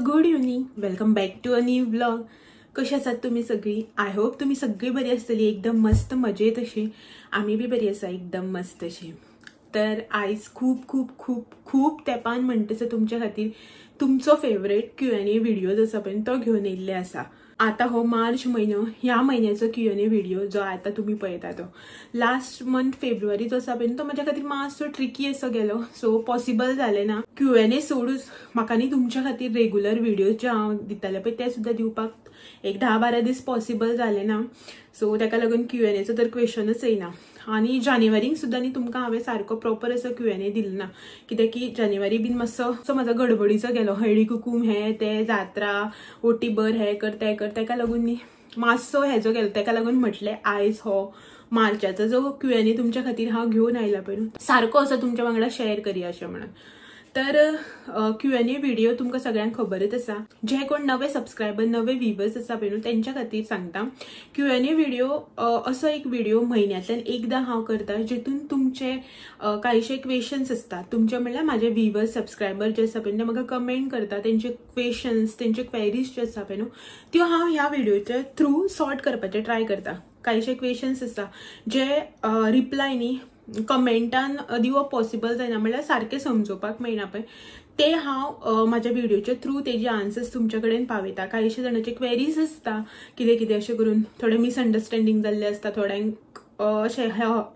Good evening, welcome back to a new vlog. कशी आसात तुम्ही सगळी? I hope तुम्ही सगळी बरी आसतली, एकदम मस्त मजेत अशी. आम्ही बी बरी आसा, एकदम मस्त अशी. तर आयज खूप खूप खूप खूप तेपान म्हणटसर तुमच्या खातीर तुमचो फेवरेट Q&A video जो आसा पळय तो घेवन येयल्ले आसा. आता हो मार्च म्हयनो, ह्या म्हयन्याचो Q&A video जो आता तुमी पळयता तो लास्ट मंथ फेब्रुवारी जो आसा पळय तो म्हाज्या खातीर मातसो ट्रिकी असो गेलो, सो पॉसिबल जालें ना. Q&A सोडूच म्हाका न्ही तुमच्या खातीर रेगुलर व्हिडियोज जे हांव दितालें पळय ते सुद्दां दिवपाक एक 10-12 दीस पॉसिबल जालें ना. सो ताका लागून Q&Aचो तर क्वेश्चनच येयना. आनी जानेवारीक सुद्दां न्ही तुमकां हांवें सारको प्रॉपर असो Q&A दिलो ना, कित्याक की जानेवारी बीन मातसो असो म्हाजो गडबडीचो गेलो. हळदी कुकूम हे ते जात्रा ओटी भर हे कर ते कर, ताका लागून न्ही मातसो हेजो गेलो. ताका लागून म्हटलें आयज हो मार्चाचो जो Q&A तुमच्या खातीर हांव घेवन आयला पळय सारको असो तुमच्या वांगडा शेअर करया अशें म्हणून. तर Q&A video तुमकां सगळ्यांक खबरच आसा. जे कोण नवे सबस्क्रायबर नवे व्हिवर्स आसा पळय न्हू तेंच्या खातीर सांगता, Q&A video असो एक व्हिडिओ म्हयन्यांतल्यान एकदां हांव करता जितून तुमचे कांयशे क्वेश्चन्स आसता. तुमचे म्हणल्यार म्हाजे व्हिवर्स सबस्क्रायबर जे आसा पळय ते म्हाका कमेंट करता, तेंचे क्वेश्चन्स तेंचे क्वेरीज ज्यो आसा पळय न्हू त्यो हांव ह्या व्हिडिओच्या थ्रू सॉर्ट करपाचें ट्राय करता. कांयशे क्वेश्चन्स आसता जे रिप्लाय न्ही कमेंटान दिवप पॉसिबल जायना, म्हणल्यार सारकें समजोवपाक मेळना पळय ते हांव म्हाज्या व्हिडिओच्या थ्रू तेजे आन्सर्स तुमच्या कडेन पावयता. कांयशे जाणांचे क्वेरीज आसता कितें कितें अशें करून थोडे मिसअंडरस्टँडींग जाल्ले आसता, थोड्यांक अशें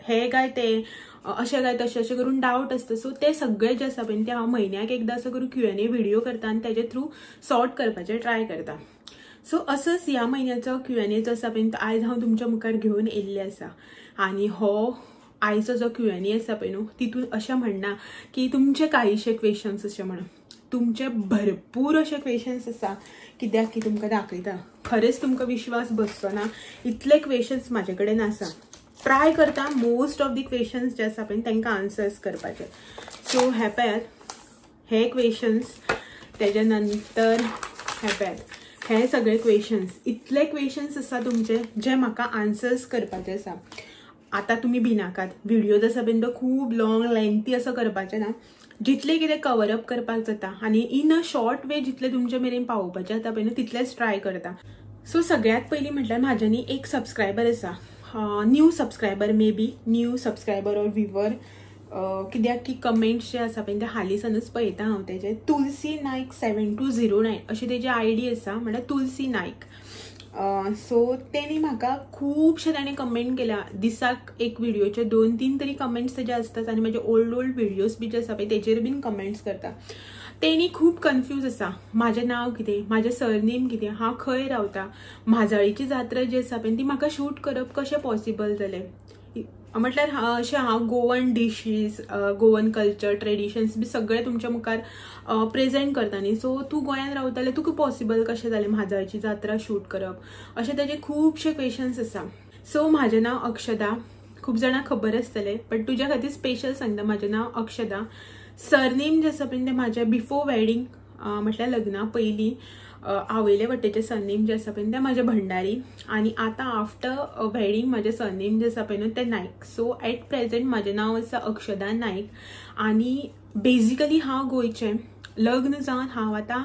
हे काय ते अशें काय तशें अशें करून डावट आसता. सो ते सगळे जे आसा पळय ते हांव म्हयन्याक एकदां असो करून Q&A video करता आनी तेजे थ्रू सॉर्ट करपाचें ट्राय करता. सो असोच ह्या म्हयन्याचो Q&A जो आसा पळय तो आयज हांव तुमच्या मुखार घेवन येयल्लें आसा. आनी हो आयचो जो Q&A आसा पळय न्हू तितून अशें म्हणना की तुमचे कांयशे क्वेश्चन्स अशें म्हणून तुमचे भरपूर अशे क्वेश्चन्स आसा, कित्याक की तुमकां दाखयता खरेंच तुमकां विश्वास बसचो ना इतले क्वेश्चन्स म्हाजे कडेन आसा. ट्राय करता मोस्ट ऑफ the questions जे आसा पळय तांकां आन्सर्स करपाचे. सो हे पळयात हे क्वेश्चन्स, तेज्या नंतर हे पळयात हे सगळे क्वेश्चन्स. इतले क्वेश्चन्स आसा तुमचे जे म्हाका आन्सर्स करपाचे आसा. आतां तुमी भिनाकात, व्हिडियो आसा पळय तो खूब लॉंग लेंथी असो करपाचें ना, जितलें कितें कवर अप करपाक जाता आनी इन अ शॉर्ट वे जितलें तुमचे मेरेन पावोवपाचें जाता पळय न्हू तितलेंच ट्राय करता. सो सगळ्यांत पयलीं म्हटल्यार म्हाज्या एक सबस्क्रायबर आसा, new subscriber, may be new subscriber or viewer, कित्याक की कमेंट्स जे आसा पळय ते हालींसानूच पळयता हांव तेजे. तुलसी नायक 7209 अशी तेजी आयडी आसा, म्हणल्यार तुलसी नायक. सो तेणी म्हाका खुबशे ताणें कमेंट केल्या, दिसाक एक व्हिडिओचे 2-3 तरी कमेंट्स तेजे आसतात आनी म्हाजे ओल्ड ओल्ड व्हिडियोज बी जे आसा पळय तेजेर बीन कमेंट्स करता. तेणी खूब कन्फ्यूज आसा, म्हाजें नांव कितें, म्हाजें सरनेम कितें, हांव खंय रावता, म्हाजाळीची जात्रा जी आसा पळय ती म्हाका शूट करप कशें पॉसिबल जालें, म्हटल्यार अशें हांव Goan dishes, Goan culture, traditions बी सगळें तुमच्या मुखार प्रेजेंट करता न्ही. सो तूं गोंयान रावतालें तुका पॉसिबल कशें जालें म्हाजाळची जात्रा शूट करप, अशें तेजे खुबशे क्वेश्चन्स आसा. सो म्हाजें नांव अक्षदा, खूब जाणांक खबर आसतलें बट तुज्या खातीर स्पेशल सांगता, म्हाजें नांव अक्षदा. सरनेम जें आसा पळय तें म्हाजें बिफोर वेडींग म्हटल्यार लग्ना पयलीं आवयले वटेचें सरनेम जें आसा पळय तें म्हाजें भंडारी आनी आतां आफ्टर वेडींग म्हाजें सरनेम जें आसा पळय न्हू तें नायक. सो एट प्रेजेंट म्हाजें नांव आसा अक्षदा नायक आनी बेजिकली हांव गोंयचें. लग्न जावन हांव आतां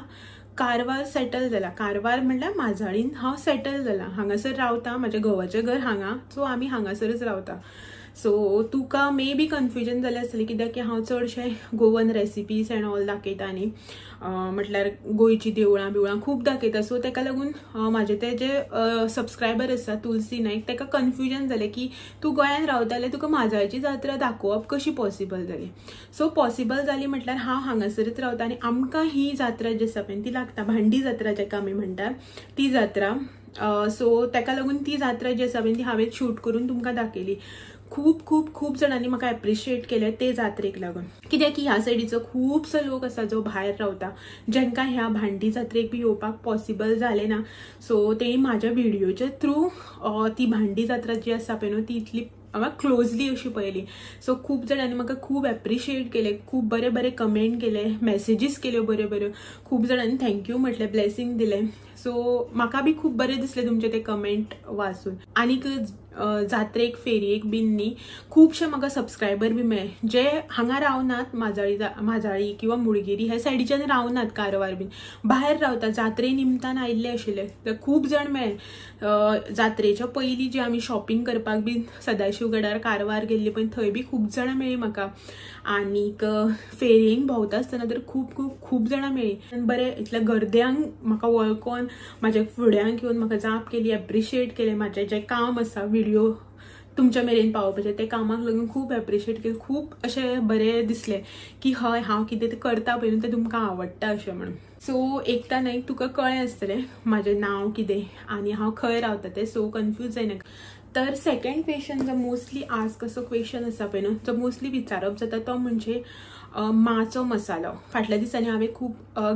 कारवार सेटल जाला, कारवार म्हणल्यार माजाळीन हांव सेटल जाला, हांगासर रावता, म्हाज्या घोवाचें घर हांगा, सो आमी हांगासरच रावता. सो तुका मे बी कन्फ्युजन जालें आसतलें कित्याक की हांव चडशें गोवन रेसिपीज एंड ऑल दाखयता न्ही, म्हटल्यार गोंयची देवळां बिवळां खूब दाखयता. सो ताका लागून म्हाजे ते जे सबस्क्रायबर आसा तुलसी नायक ताका कन्फ्युजन जालें की तूं गोंयान रावतालें तुका म्हाजाळची जात्रा दाखोवप कशी पॉसिबल जाली. सो पॉसिबल जाली म्हटल्यार हांव हांगासरच रावता आनी आमकां ही जात्रा जी आसा पळय ती लागता, भांडी जात्रा जाका आमी म्हणटात ती जात्रा. सो ताका लागून ती जात्रा जी आसा पळय ती हांवें शूट करून तुमकां दाखयली. खूब खूब खूब जाणांनी म्हाका एप्रिशिएट केलें ते जात्रेक लागून, कित्याक की ह्या सायडीचो खुबसो लोक आसा जो भायर रावता जेंकां ह्या भांडी जात्रेक बी येवपाक पॉसिबल जालें ना. सो तेणी म्हाज्या व्हिडियोच्या थ्रू ती भांडी जात्रा जी आसा पळय न्हू ती इतली क्लोजली अशी पळयली. सो खूब जाणांनी म्हाका खूब एप्रिशिएट केलें, खूब बरे बरे कमेंट केले, मॅसेजीस केल्यो बऱ्यो बऱ्यो, खूब जाणांनी thank you म्हटलें, ब्लेसींग दिलें. सो म्हाका बी खूब बरें दिसलें तुमचे ते कमेंट वाचून. आनीक जात्रेक फेरयेक बीन न्ही खुबशे म्हाका सबस्क्रायबर बी मेळ्ळे जे हांगा रावनात, माजाळी किंवा मुडगिरी ह्या सायडीच्यान रावनात, कारवार बीन भायर रावता, जात्रे निमतान आयिल्ले आशिल्ले. तर खूब जाण मेळ्ळे. जात्रेच्या पयलीं जी आमी शॉपिंग करपाक बीन सदाशिवगडार कारवार गेल्ली पण थंय बी खूब जाणां मेळ्ळी म्हाका. आनीक फेरयेक भोंवता आसतना तर खूब खूब खूब जाणां मेळ्ळी. बरें इतल्या गर्द्यांक म्हाका वळखून म्हाज्या फुड्यांक येवन म्हाका जाप केली, एप्रिशिएट केलें. म्हाजें जें काम आसा व्हिडिओ तुमच्या मेरेन पावोवपाचें तें कामाक लागून खूब एप्रिशिएट केलें. खूब अशें बरें दिसलें की हय हांव कितें तें करता पळय न्हू तें तुमकां आवडटा अशें म्हणून. सो एकता नाईक तुका कळ्ळें आसतलें म्हाजें नांव कितें आनी हांव खंय रावता तें, सो कन्फ्यूज जायनाका. तर सेकंड क्वेश्चन जो मोस्टली आस्क असो क्वेश्चन आसा पळय न्हू, जो मोस्टली विचारप जाता तो म्हणजे माचो मसालो. फाटल्या दिसांनी हांवें खूब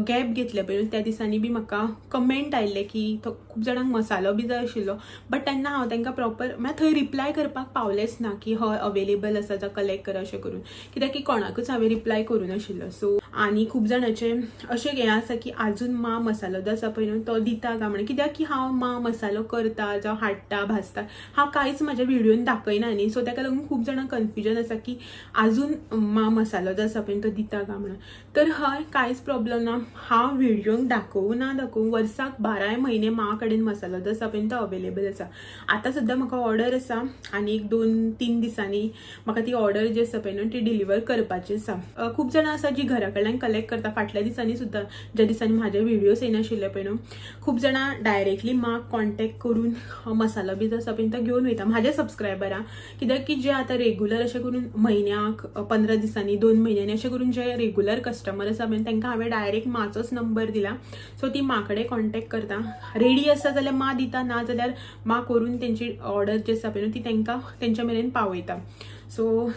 गॅप घेतले पळय न्हू, त्या दिसांनी बी म्हाका कमेंट आयिल्ले की खूब जाणांक मसालो बी जाय आशिल्लो, बट तेन्ना हांव तांकां प्रॉपर म्हळ्यार थंय रिप्लाय करपाक पावलेंच ना की हय अवेलेबल आसा जावं कलेक्ट करा अशें करून, कित्याक की कोणाकूच हांवें रिप्लाय करूं नाशिल्लो. सो आनी खूब जाणांचें अशें हें आसा की आजून मा मसालो जो आसा पळय न्हू तो दिता काय म्हणून, कित्याक की हांव मा मसालो करता जावं हाडटा भाजता हांव कांयच म्हाज्या व्हिडियोन दाखयना न्ही. सो ताका लागून खूब जाणांक कन्फ्युजन आसा की आजून मा मसालो जो आसा पळय तो दिता काय म्हणून. तर हय कांयच प्रॉब्लम ना, हांव व्हिडियोन दाखोवं ना दाखोवं वर्साक 12 म्हयने मा कडेन मसालो जो आसा पळय तो अवेलेबल आसा. आतां सुद्दां म्हाका ऑर्डर आसा आनी एक 2-3 दिसांनी म्हाका ती ऑर्डर जी आसा पळय न्हू ती डिलिव्हर करपाची आसा. खूब जाणां आसा जी घरा कडल्यान कलेक्ट करता. फाटल्या दिसांनी सुद्दां ज्या दिसांनी म्हाजे व्हिडियोज येनाशिल्ले पळय न्हू खूब जाणां डायरेक्टली म्हाका कॉन्टेक्ट करून मसालो बी जो आसा पळय तो घेवन वयता म्हाज्या सबस्क्रायबरां, कित्याक की जे आतां रेगुलर अशें करून म्हयन्याक 15 दिसांनी 2 म्हयन्यांनी अशें करून जे रेगुलर कस्टमर आसा पळय तांकां हांवें डायरेक्ट माचोच नंबर दिला. सो ती मा कडेन कॉन्टेक्ट करता, रेडी आसा जाल्यार मा दिता, ना जाल्यार मा करून तेंची ऑर्डर जी आसा पळय न्हू ती तांकां तेंच्या मेरेन पावयता. सो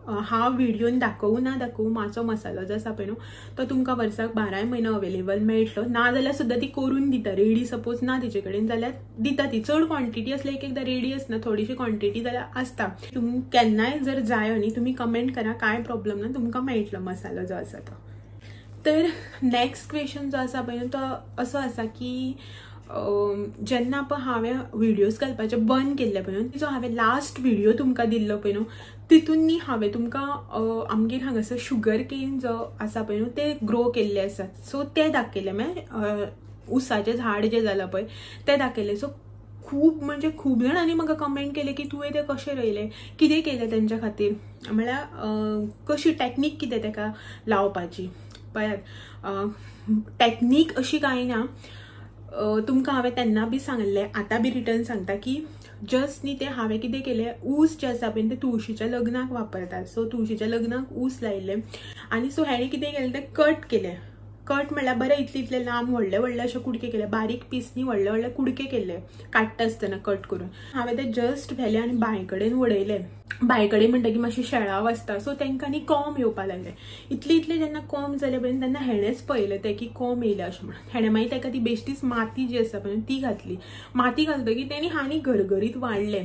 हांव व्हिडियोन दाखोवं ना दाखोवं माचो मसालो जो आसा पळय न्हू तो तुमकां वर्साक 12 म्हयने अवेलेबल मेळटलो. ना जाल्यार सुद्दां ती करून दिता, रेडी सपोज ना तिचे कडेन जाल्यार दिता ती. चड क्वॉन्टिटी आसल्यार एक एकदां रेडी आसना, थोडीशी क्वॉन्टिटी जाल्यार आसता. तुमकां केन्नाय जर जायो न्ही तुमी कमेंट करा, कांय प्रॉब्लम ना, तुमकां मेळटलो मसालो जो आसा तो. तर नेक्स्ट क्वेश्चन जो आसा पळय न्हू तो असो आसा की जेन्ना पळय हांवें व्हिडियोज घालपाचे बंद केल्ले पळय न्हू, जो हांवें लास्ट व्हिडियो तुमकां दिल्लो पळय न्हू तितून न्ही हांवें तुमकां आमगेर हांगासर शुगर केन जो आसा पळय न्हू ते ग्रो केल्ले आसात. सो ते दाखयले, म्हळ्यार ऊसाचें झाड जें जालां पळय तें दाखयलें. सो खूब म्हणजे खूब जाणांनी म्हाका कमेंट केले की तुवें तें कशें रोयलें, कितें केलें तेंच्या खातीर, म्हळ्यार कशी टॅक्नीक कितें तेका लावपाची. पळयात टॅक्नीक अशी कांय ना, तुमकां हांवें तेन्ना बी सांगलें, आतां बी रिटर्न सांगता की जस्ट न्ही तें हांवें कितें केलें, ऊस जें आसा पळय तें तुळशीच्या लग्नाक वापरतात. सो तुळशीच्या लग्नाक ऊस लायिल्लें आनी सो हेणें कितें केलें तें कट केलें. कट म्हणल्यार बरें इतले इतले लांब व्हडले व्हडले अशे कुडके केले, बारीक पीस न्ही व्हडले व्हडले कुडके केल्ले काडटा आसतना कट करून. हांवें ते जस्ट व्हेले आनी बांय कडेन उडयले. बांय कडेन म्हणटकीर मातशें शेळाव आसता, सो तांकां न्ही कोम येवपा लागले. इतले इतले जेन्ना कोम जाले पळय तेन्ना हेणेच पळयलें तें की कोम येयले अशें म्हणून. हेणें मागीर ताका ती बेश्टीच माती जी आसा पळय ती घातली. माती घालतकीर तेणी हानी गरगरीत वाडलें.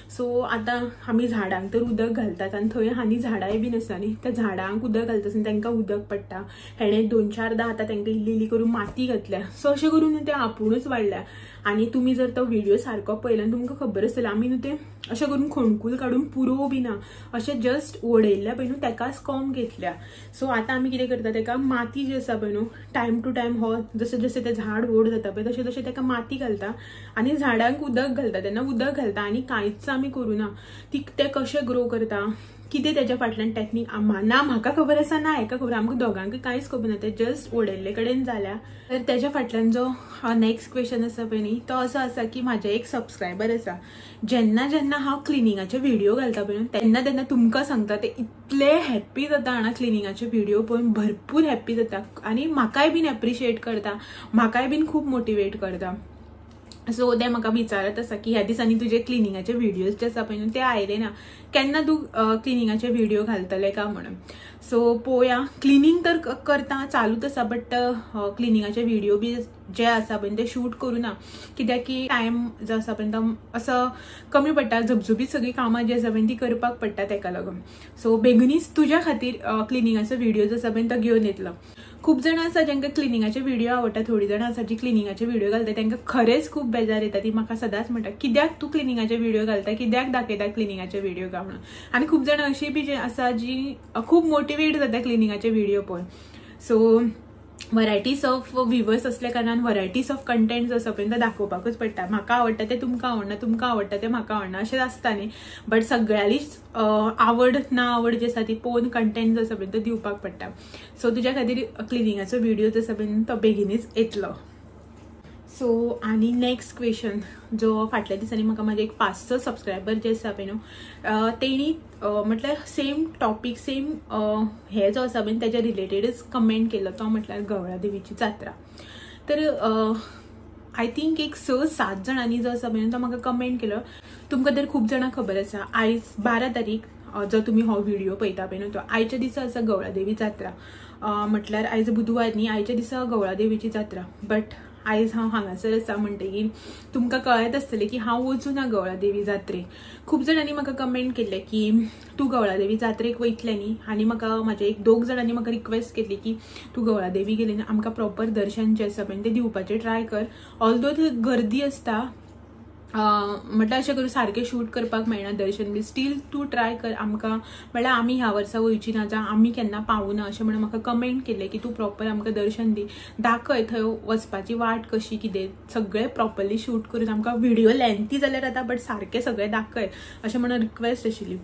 सो आतां आमी झाडांक तर उदक घालतात आनी थंय हानी झाडांय बीन आसा न्ही, त्या झाडांक उदक घालता आसतना तांकां उदक पडटा. हेणें 2-4दा आतां तांकां इल्ली इल्ली करून माती घातल्या. सो अशें करून ते आपुणूच वाडल्या. आनी तुमी जर तो व्हिडिओ सारको पळयला तुमकां खबर आसतलें आमी न्हू तें अशें करून खोणकूल काडून पुरो बी ना, अशें जस्ट उडयल्ल्या पळय न्हू तेकाच कोम घेतल्या. सो आतां आमी कितें करता, तेका माती जी आसा पळय न्हू टायम टू टायम हो जशें जशें तें झाड व्हड जाता पळय तशें तशें तेका माती घालता आनी झाडांक उदक घालता. तेन्ना उदक घालता आनी कांयच आमी करूं ना. ती तें कशें ग्रो करता कितें तेज्या फाटल्यान टॅक्नीक ना म्हाका खबर आसा ना हेका खबर, आमकां दोगांकूय कांयच खबर ना, तें जस्ट उडयल्ले कडेन जाल्या. तर तेज्या फाटल्यान जो नेक्स्ट क्वेश्चन आसा पळय न्ही तो असो आसा की म्हाजे एक सबस्क्रायबर आसा, जेन्ना जेन्ना हांव क्लिनिंगाचे व्हिडिओ घालता पळय तेन्ना तेन्ना तुमकां सांगता ते इतले हॅप्पी जाता जाणा, क्लिनिंगाचे व्हिडिओ पळोवन भरपूर हॅप्पी जाता आनी म्हाकाय बीन एप्रिशिएट करता, म्हाकाय बीन खूब मोटिवेट करता. सो ते म्हाका विचारत आसा की ह्या दिसांनी तुजे क्लिनिंगाचे व्हिडियोज जे आसा पळय न्हू ते आयले ना, केन्ना तूं क्लिनिंगाचे व्हिडिओ घालतले काय म्हणून. सो पळोवया, क्लिनींग तर करता चालूच आसा, बट क्लिनिंगाचे व्हिडिओ बी जे आसा पळय ते शूट करूं ना, कित्याक की टायम जो आसा पळय तो असो कमी पडटा, झबझबीत सगळीं कामां जी आसा पळय ती करपाक पडटा तेका लागून. सो बेगीनूच तुज्या खातीर क्लिनिंगाचो व्हिडिओ जो आसा पळय तो घेवन येतलो. खूब जाणां आसा जांकां क्लिनिंगाचे व्हिडिओ आवडटा, थोडी जाणां आसा जी क्लिनिंगाचे व्हिडिओ घालता तांकां खरेंच खूब बेजार येता. ती म्हाका सदांच म्हणटा कित्याक तूं क्लिनिंगाचे व्हिडिओ घालता, कित्याक दाखयता क्लिनिंगाचे व्हिडिओ काय म्हणून. आनी खूब जाणां अशी बी जे आसा जी खूब मोटिवेट जाता क्लिनिंगाचे व्हिडिओ पळोवन. सो वरायटीज ऑफ व्हिवर्स असल्या कारणान वरायटीज ऑफ कंटेंट जो आसा पळय तो दाखोवपाकूच पडटा. म्हाका आवडटा तें तुमकां आवडना, तुमकां आवडटा तें म्हाका आवडना अशें आसता न्ही. बट सगळ्यांलीच आवड ना आवड जी आसा ती पळोवन कंटेंट जो आसा पळय तो दिवपाक पडटा. सो तुज्या खातीर क्लिनिंगाचो व्हिडिओ जो आसा पळय तो बेगीनच येतलो. सो आनी नेक्स्ट क्वेश्चन जो फाटल्या दिसांनी म्हाका म्हाजे एक 5-6 सबस्क्रायबर जे आसा पळय न्हू तेणी म्हटल्यार सेम टॉपीक सेम हे जो आसा पळय तेज्या रिलेटेडच कमेंट केलो, तो म्हटल्यार गवळादेवीची जात्रा. तर I think एक 6-7 जाणांनी जो आसा पळय तो म्हाका कमेंट केलो. तुमकां तर खूब जाणां खबर आसा आयज 12 तारीख जो तुमी हो व्हिडिओ पळयता पळय न्हू तो आयच्या दिसा आसा गवळादेवी जात्रा. म्हटल्यार आयज बुधवार न्ही, आयच्या दिसा गवळादेवीची जात्रा. बट आयज हांव हांगासर आसा म्हणटकीर तुमकां कळत आसतलें की हांव वचूं ना गवळादेवी जात्रेक. खूब जाणांनी म्हाका कमेंट केल्लें की तूं गवळादेवी जात्रेक वयतलें न्ही, आनी म्हाका म्हाजे एक 2 जाणांनी म्हाका रिक्वेस्ट केल्ली की तूं गवळादेवी गेली न्ही आमकां प्रॉपर दर्शन जें आसा पळय तें दिवपाचें ट्राय कर. ऑल्दो थंय गर्दी आसता म्हटल्यार अशें करून सारकें शूट करपाक मेळना दर्शन बी, स्टील तूं ट्राय कर आमकां, म्हळ्यार आमी ह्या वर्सा वयची ना जावं आमी केन्ना पावना अशें म्हणून म्हाका कमेंट केल्लें की तूं प्रॉपर आमकां दर्शन दी, दाखय थंय वचपाची वाट कशी कितें सगळें प्रॉपरली शूट करून आमकां व्हिडिओ लेंथी जाल्यार जाता बट सारकें सगळें दाखय अशें म्हणून रिक्वेस्ट आशिल्ली.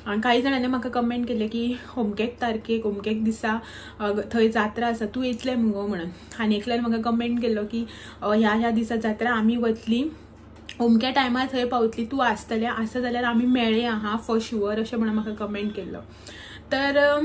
आनी कांय जाणांनी म्हाका कमेंट केलें की अमकेक तारखेक अमकेक दिसा थंय जात्रा आसा तूं येतलें मुगो म्हणून. आनी एकल्यान म्हाका कमेंट केल्लो की ह्या ह्या दिसा जात्रा आमी वतली, अमक्या टायमार थंय पावतली, तूं आसतलें आसा जाल्यार आमी मेळया हां फॉर शुअर अशें म्हणून म्हाका कमेंट केल्लो. तर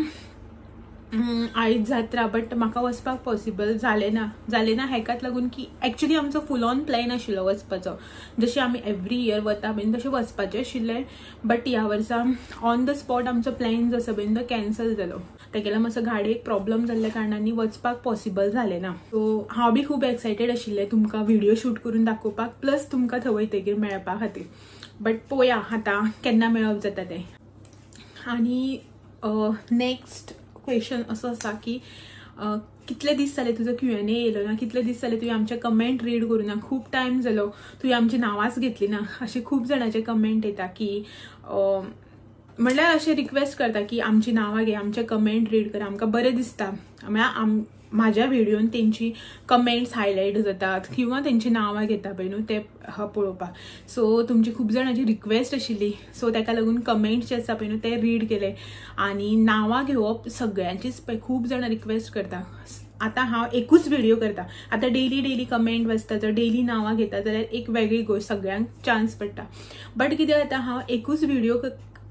आयज जात्रा बट म्हाका वचपाक पॉसिबल जालें ना. जालें ना हेकाच लागून की एक्चुली आमचो फूल ऑन प्लॅन आशिल्लो वचपाचो, जशें आमी एवरी इयर वता बीन तशें वचपाचें आशिल्लें. बट ह्या वर्सा ऑन the spot आमचो प्लॅन जो आसा बीन तो कॅन्सल जालो. तेगेलो मातसो गाडयेक प्रॉब्लम जाल्ल्या कारणान वचपाक पॉसिबल जालें ना. सो हांव बी खूब एक्सायटेड आशिल्लें तुमकां व्हिडिओ शूट करून दाखोवपाक प्लस तुमकां थंय वयतकीर मेळपा खातीर. बट पळोवया आतां केन्ना मेळप जाता तें. आनी नेक्स्ट क्वेश्चन असो आसा की कितले दीस जाले तुजो Q&A येयलो ना, कितले दीस जाले तुवें आमचे कमेंट रीड करूं ना, खूब टायम जालो तुवें आमची नांवांच घेतली ना, अशे खूब जाणांचे कमेंट येता की म्हणल्यार अशें रिक्वेस्ट करता की आमची नांवां घे, आमचे कमेंट रीड कर, आमकां बरें दिसता. म्हळ्यार म्हाज्या व्हिडियोन तेंची कमेंट्स हायलायट जातात किंवा तेंची नांवां घेता पळय न्हू ते पळोवपाक. सो तुमची खूब जाणांची रिक्वेस्ट आशिल्ली, सो ताका लागून कमेंट्स जे आसा पळय न्हू ते रीड केले. आनी नांवां घेवप सगळ्यांचीच खूब जाणां रिक्वेस्ट करता. आतां हांव एकूच व्हिडिओ करता, आतां डेली डेली कमेंट वाचता जर डेली नांवां घेता जाल्यार एक वेगळी गोश्ट, सगळ्यांक चान्स पडटा. बट कितें जाता हांव एकूच व्हिडिओ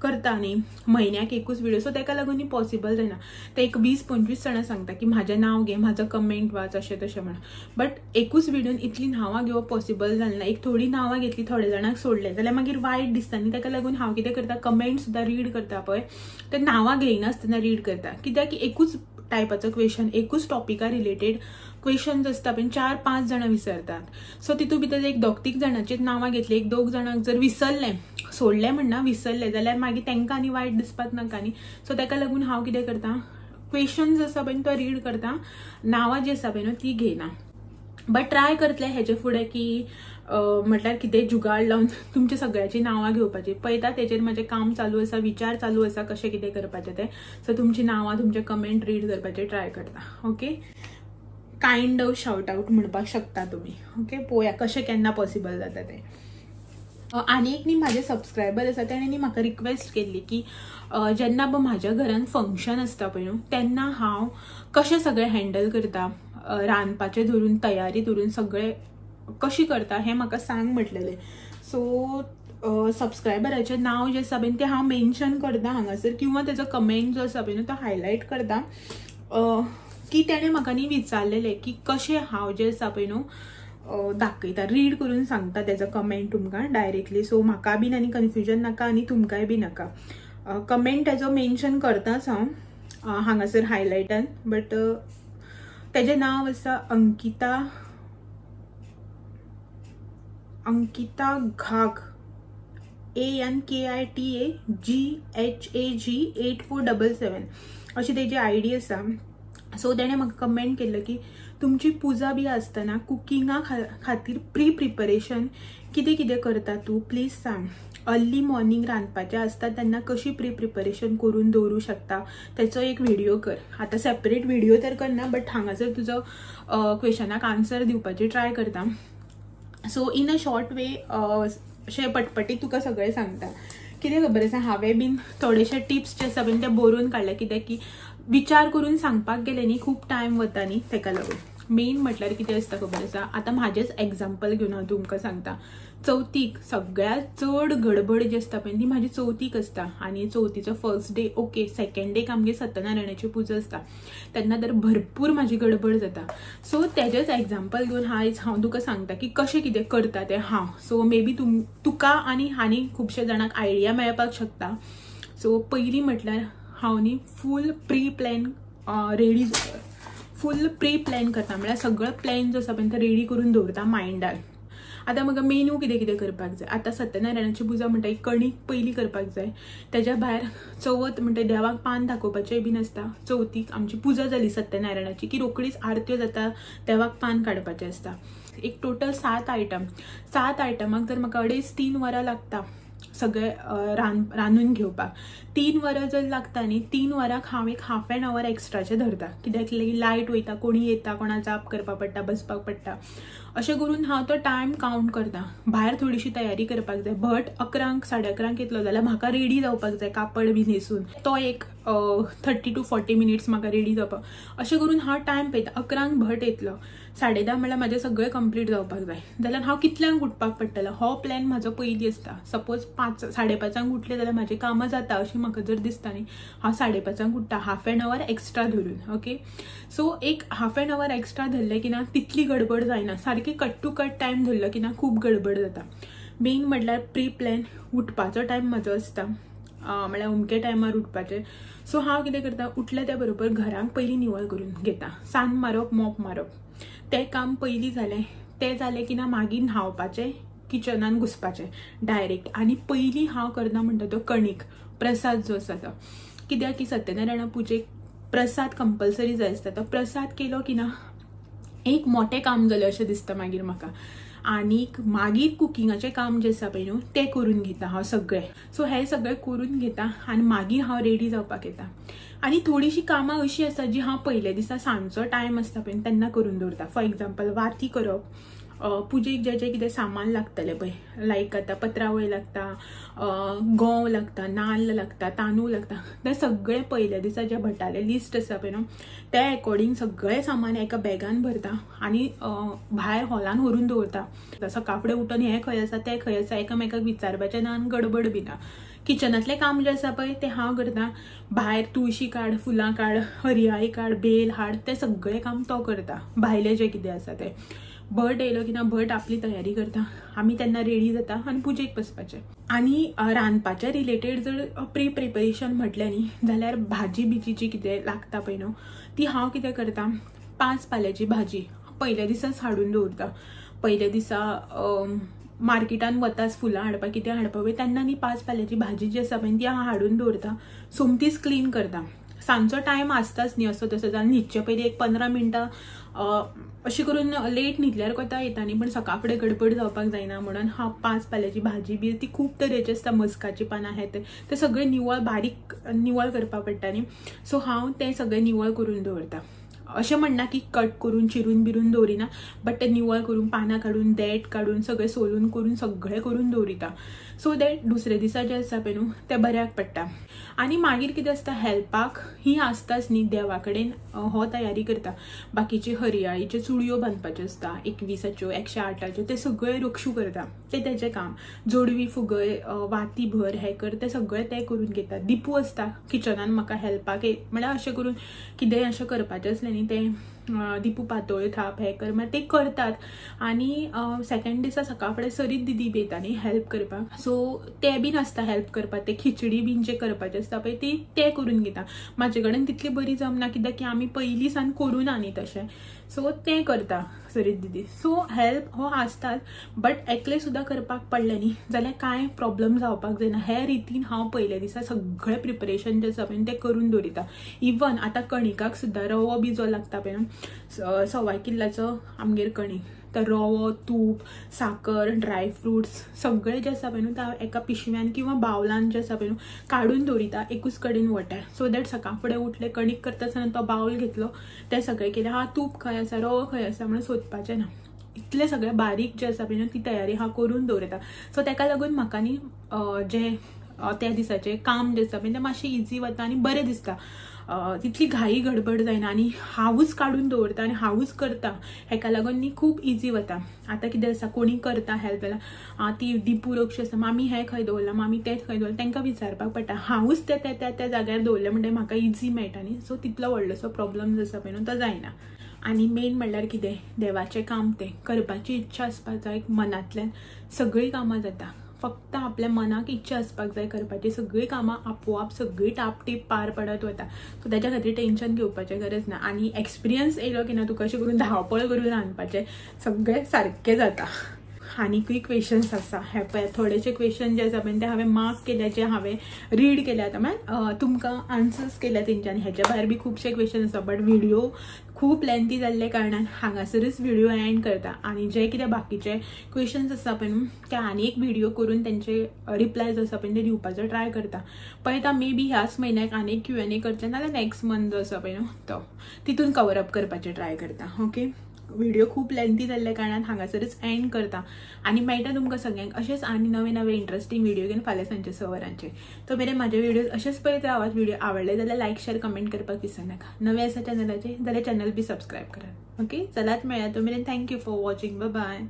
करता न्ही, म्हयन्याक एकूच व्हिडिओ, सो ताका लागून न्ही पॉसिबल जायना. ते एक 20-25 जाणां सांगता की म्हाजें नांव घे, म्हाजो कमेंट वाच अशें तशें म्हणून, बट एकूच व्हिडियोन इतली नांवां घेवप पॉसिबल जालें ना. एक थोडी नांवां घेतली, थोडे जाणांक सोडलें जाल्यार मागीर वायट दिसता न्ही. ताका लागून हांव कितें करता, कमेंट सुद्दां रीड करता पळय, ते नांवां घेयनासतना रीड करता, कित्याक की एकूच टायपाचो क्वेश्चन, एकूच टॉपिका रिलेटेड क्वेश्चन्स आसता पण 4-5 जाणां विसरतात. सो तितू भितर एक 2-3 जाणांचीच नांवां घेतली, एक 2 जाणांक जर विसरलें, सोडलें म्हणना विसरलें जाल्यार मागीर तांकां आनी वायट दिसपाक नाका न्ही. सो ताका लागून हांव कितें करता, क्वेश्चन्स आसा पळय तो रीड करता, नांवां जी आसा पळय न्हू ती घेयना. बट ट्राय करतलें हेजे फुडें की म्हटल्यार कितें जुगाड लावन तुमच्या सगळ्याची नांवां घेवपाची. पळयता तेजेर म्हाजें काम चालू आसा, विचार चालू आसा कशें कितें करपाचें तें. सो तुमची नांवां तुमचे कमेंट रीड करपाचें ट्राय करता. Okay, kind of shout out म्हणपाक शकता तुमी. ओके, पळोवया कशें केन्ना पॉसिबल जाता तें. आनी एक न्ही म्हाजे सबस्क्रायबर आसा तेणें न्ही म्हाका रिक्वेस्ट केल्ली की जेन्ना पळय म्हाज्या घरान फंक्शन आसता पळय न्हू तेन्ना हांव कशें सगळें हँडल करता, रांदपाचें धरून तयारी धरून सगळें कशी करता हें म्हाका सांग म्हटलेलें. सो सबस्क्रायबराचें नांव जें आसा पळय तें हांव मेन्शन करता हांगासर, किंवा तेजो कमेंट जो आसा पळय न्हू तो हायलायट करता की तेणें म्हाका न्ही विचारलेलें की कशें हांव जें आसा पळय न्हू दाखयता, रीड करून सांगता तेजो कमेंट तुमकां डायरेक्टली. सो म्हाका बीन आनी कन्फ्युजन नाका आनी तुमकांय बी नाका. कमेंट तेजो मेन्शन करताच हांव हांगासर हायलायटान, बट तेजें नांव आसा अंकिता, अंकिता घाग, ANKITA GHAG 8477 अशी तेजी I D आसा. सो तेणें म्हाका कमेंट केल्लो की तुमची पुजा बी आसतना कुकिंगा खातीर प्री प्रिपरेशन कितें कितें करता तूं प्लीज सांग. अर्ली मॉर्निंग रांदपाचें आसता तेन्ना कशी प्री प्रिपरेशन करून दवरूं शकता तेचो एक व्हिडियो कर. आतां सेपरेट व्हिडियो तर करना, बट हांगासर तुजो क्वेशनाक आन्सर दिवपाची ट्राय करता. So in a short way अशें पटपटीत तुका सगळें सांगता. कितें खबर आसा, हांवें बीन थोडेशे टिप्स जे आसा बीन ते बरोवन काडले, कित्याक की विचार करून सांगपाक गेले न्ही खूब टायम वता न्ही, तेका लागून. मेन म्हटल्यार कितें आसता खबर आसा, आतां म्हाजेंच एग्जाम्पल घेवन हांव तुमकां सांगता. चवथीक सगळ्यांत चड गडबड जी आसता पळय ती म्हाजी चवथीक आसता. आनी चवथीचो फर्स्ट डे ओके, सेकेंड डेक आमगे सत्यनारायणाची पुजा आसता, तेन्ना तर भरपूर म्हाजी गडबड जाता. सो तेजेच एग्जाम्पल घेवन आयज हांव तुका सांगता की कशें कितें करता तें हांव. सो मे बी तुका आनी आनी खुबशे जाणांक आयडिया मेळपाक शकता. सो पयलीं म्हटल्यार हांव न्ही full pre plan ready, full pre plan करता, म्हळ्यार सगळो प्लॅन जो आसा पळय तो रेडी करून दवरता मायंडार. आतां म्हाका मेन्यू कितें कितें करपाक जाय. आतां सत्यनारायणाची पुजा म्हणटा कणीक पयलीं करपाक जाय, तेज्या भायर चवथ म्हणटा देवाक पान दाखोवपाचें बीन आसता. चवथीक आमची पुजा जाली सत्यनारायणाची की रोखडीच आरत्यो जाता, देवाक पान काडपाचें आसता. एक टोटल 7 आयटम, 7 आयटमाक जर म्हाका 2.5-3 वरां लागता सगळें रांदून घेवपाक. 3 वरां जर लागता न्ही, 3 वरांक हांव एक हाफ एन our एक्स्ट्राचें धरता, कित्याक लायट वयता, कोणी येता, कोणा जाप करपाक पडटा, बसपाक पडटा, अशें करून हांव तो टायम कावंट करता. भायर थोडीशी तयारी करपाक जाय, भट 11 साडे 11 येतलो जाल्यार म्हाका रेडी जावपाक जाय, कापड बी न्हेसून, तो एक 30 to 40 minutes म्हाका रेडी जावपाक, अशें करून हांव टायम पळयता. 11 भट येतलो, 10:30 म्हळ्यार म्हाजें सगळें कंप्लीट जावपाक जाय, जाल्यार हांव कितल्यांक उठपाक पडटलें हो प्लॅन म्हाजो पयलीं आसता. सपोज 5-5:30 उठलें जाल्यार म्हाजें कामां जाता अशें म्हाका जर दिसता न्ही, हांव 5:30 उठ्ठा, हाफ एन our extra धरून. ओके, सो एक हाफ एन our extra धरलें की ना तितली गडबड जायना, सारकी कट टू कट टायम धरलो की ना खूब गडबड जाता. मेन म्हटल्यार प्री प्लॅन उठपाचो टायम म्हाजो आसता, म्हळ्यार अमके टायमार उठपाचें. सो हांव कितें करता, उठलें त्या बरोबर घरांक पयलीं निवळ करून घेता, सान्न मारप, मोप मारप, तें काम पयलीं जालें. तें जालें की ना मागीर न्हांवपाचें, किचनान घुसपाचें डायरेक्ट. आनी पयलीं हांव करता म्हणटा तो कणीक प्रसाद जो आसा तो, कित्याक की सत्यनारायणा पुजेक प्रसाद कंपल्सरी जाय आसता. तो प्रसाद केलो की ना एक मोठें काम जालें अशें दिसता मागीर म्हाका. आनीक मागीर कुकिंगाचें काम जें आसा पळय न्हू तें करून घेता हांव सगळें. सो हें सगळें करून घेता आनी मागीर हांव रेडी जावपाक येता. आनी थोडीशीं कामां अशीं आसा जी हांव पयल्या दिसा सांजचो टायम आसता पळय तेन्ना करून दवरता. फॉर एग्जाम्पल वाती करप, पुजेक जें जें कितें सामान लागतलें पळय, लायक आतां पत्रावळ लागता, गंव लागता, नाल्ल लागता, तांदूळ लागता, तें सगळें पयल्या दिसा जें भटालें लिस्ट आसा पळय न्हू त्या एकॉर्डिंग सगळें सामान एका बॅगान भरता आनी भायर हॉलान व्हरून दवरता. सकाळ फुडें उठून हें खंय आसा तें खंय आसा एकामेकाक विचारपाचें ना आनी गडबड बी ना. किचनांतलें काम जें आसा पळय तें हांव करता, भायर तुळशी काड, फुलां काड, हरयाळी काड, बेल हाड, तें सगळें काम तो करता, भायलें जें कितें आसा तें. भट येयलो की ना भट आपली तयारी करता, आमी तेन्ना रेडी जाता आनी पुजेक बसपाचें. आनी रांदपाच्या रिलेटेड जर प्री प्रिपरेशन म्हटलें न्ही जाल्यार भाजी बिजी जी कितें लागता पळय न्हू ती हांव कितें करता, 5 पाल्याची भाजी पयल्या दिसाच हाडून दवरता. पयल्या दिसा मार्केटान वताच फुलां हाडपाक कितें हाडपाक वय तेन्ना न्ही 5 पाल्याची भाजी जी आसा पळय ती हांव हाडून दवरता, सोमतीच क्लीन करता. सांजचो टायम आसताच न्ही असो तसो जाल्यार न्हिदचे पयलीं एक 15 मिनटां अशें करून लेट न्हिदल्यार कोता येता न्ही, पण सकाळ फुडें गडबड जावपाक जायना म्हणून हांव 5 पाल्याची भाजी बी ती खूब तरेची आसता, मस्काची पानां हें तें सगळें निवळ बारीक निवळ करपाक पडटा न्ही. सो हांव तें सगळें निवळ करून दवरता. अशें म्हणना की कट करून चिरून बिरून दवरिना, बट तें निवळ करून पानां काडून देठ काडून सगळें सोलून करून सगळें करून दवरिता, सो that दुसरे दिसा जें आसा पळय न्हू तें बऱ्याक पडटा. आनी मागीर कितें आसता, हेल्पाक ही आसताच न्ही, देवा कडेन हो तयारी करता, बाकीची हरयाळीच्यो चुडयो बांदपाच्यो आसता 21आच्यो 108आच्यो तें सगळें रक्षू करता, तें तेजें काम. जोडवी फुगय, वाती भर, हें कर, तें सगळें तें करून घेता. दिपू आसता किचनान म्हाका हेल्पाक, म्हळ्यार अशें करून कितेंय अशें करपाचें आसलें न्ही तें दिपू पातोळ्यो थाप हें कर, मागीर ते करतात. आनी सेकंड दिसा सकाळ फुडें सरीत दिदी बी येता न्ही हेल्प करपाक, सो ते बीन आसता हेल्प करपाक. ते खिचडी बीन जे करपाचे आसता पळय ती ते करून घेता. म्हाजे कडेन तितली बरी जमना कित्याक की आमी पयलीं सान करूं ना न्ही तशें, सो तें करता सरीत दिदी. सो हेल्प हो आसतात, बट एकले सुद्दां करपाक पडलें न्ही जाल्यार कांय प्रॉब्लम जावपाक जायना. हे रितीन हांव पयल्या दिसा सगळें प्रिपरेशन जें आसा पळय तें करून दवरिता. इवन आतां कणिकाक सुद्दां रवो बी जो लागता पळय न्हू, 1.25 किल्लाचो आमगेर कणीक, तर रवो, तूप, साकर, ड्राय फ्रुट्स सगळें जें आसा पळय न्हू तें एका पिशव्यान किंवा बावलान जें आसा पळय न्हू काडून दवरिता एकूच कडेन वटार, सो that सकाळ फुडें उठलें कणीक करता आसतना तो बावल घेतलो तें सगळें केलें, हा तूप खंय आसा रवो खंय आसा म्हणून सोदपाचें ना. इतलें सगळें बारीक जें आसा पळय न्हू ती तयारी हांव करून दवरिता. सो तेका लागून म्हाका न्ही जें त्या दिसाचें काम जें आसा पळय तें मातशें इजी वता आनी बरें दिसता, तितली घाई गडबड जायना आनी हांवूच काडून दवरता आनी हांवूच करता, हेका लागून न्ही खूब इजी वता. आतां कितें आसा कोणी करता हेल्प जाल्यार ती दिपू रोगशी आसा, मामी हें खंय दवरलां मामी तें खंय दवरलां, तांकां विचारपाक पडटा. हांवूच तें त्या त्या जाग्यार दवरलें म्हणटकीर म्हाका इजी मेळटा न्ही, सो तितलो व्हडलोसो प्रॉब्लम जो आसा पळय न्हू तो जायना. आनी मेन म्हणल्यार कितें, देवाचें काम तें करपाची इच्छा आसपाक जाय मनांतल्यान, सगळीं कामां जाता. फक्त आपल्या मनाक इच्छा आसपाक जाय करपाची, सगळीं कामां आपोआप सगळीं टापटीप पार पडत वता. सो ताच्या खातीर टेंशन घेवपाचें गरज ना. आनी एक्सपिरियन्स येयलो की ना तुका अशें करून धांवपळ करून रांदपाचें सगळें सारकें जाता. आनीकूय क्वेश्चन्स आसा, हे पळय थोडेशे क्वेश्चन जे आसा पळय ते हांवें मार्क केल्या, जे हांवें रीड केल्यात, म्हळ्यार तुमकां आन्सर्स केल्या तेंच्यानी. हेच्या भायर बी खुबशे क्वेश्चन आसा, बट व्हिडिओ खूब लेंथी जाल्ले कारणान हांगासरूच व्हिडिओ एंड करता. आनी जे कितें बाकीचे क्वेश्चन्स आसा पळय न्हू ते आनी एक व्हिडिओ करून तेंचे रिप्लाय जो आसा पळय ते दिवपाचो ट्राय करता. पळयता मे बी ह्याच म्हयन्याक आनी एक क्यू एन ए करचें, नाजाल्यार नेक्स्ट मंथ जो आसा पळय न्हू तो तितून कवर अप करपाचें ट्राय करता. ओके, व्हिडिओ खूब लेंथी जाल्ल्या कारणान हांगासरूच एंड करता. आनी मेळटा तुमकां सगळ्यांक अशेंच आनी नवे नवे इंट्रस्टींग व्हिडिओ घेवन फाल्यां सांजचे 6 वरांचेर. तो मेरेन म्हाजे व्हिडिओज अशेंच पळयत रावात. व्हिडिओ आवडले जाल्यार लायक शेअर कमेंट करपाक विसरनाका. नवे आसा चॅनलाचेर जाल्यार चॅनल बी सबस्क्रायब करात. ओके, चलात मेळया. तो मेरेन thank you for watching. Bye bye.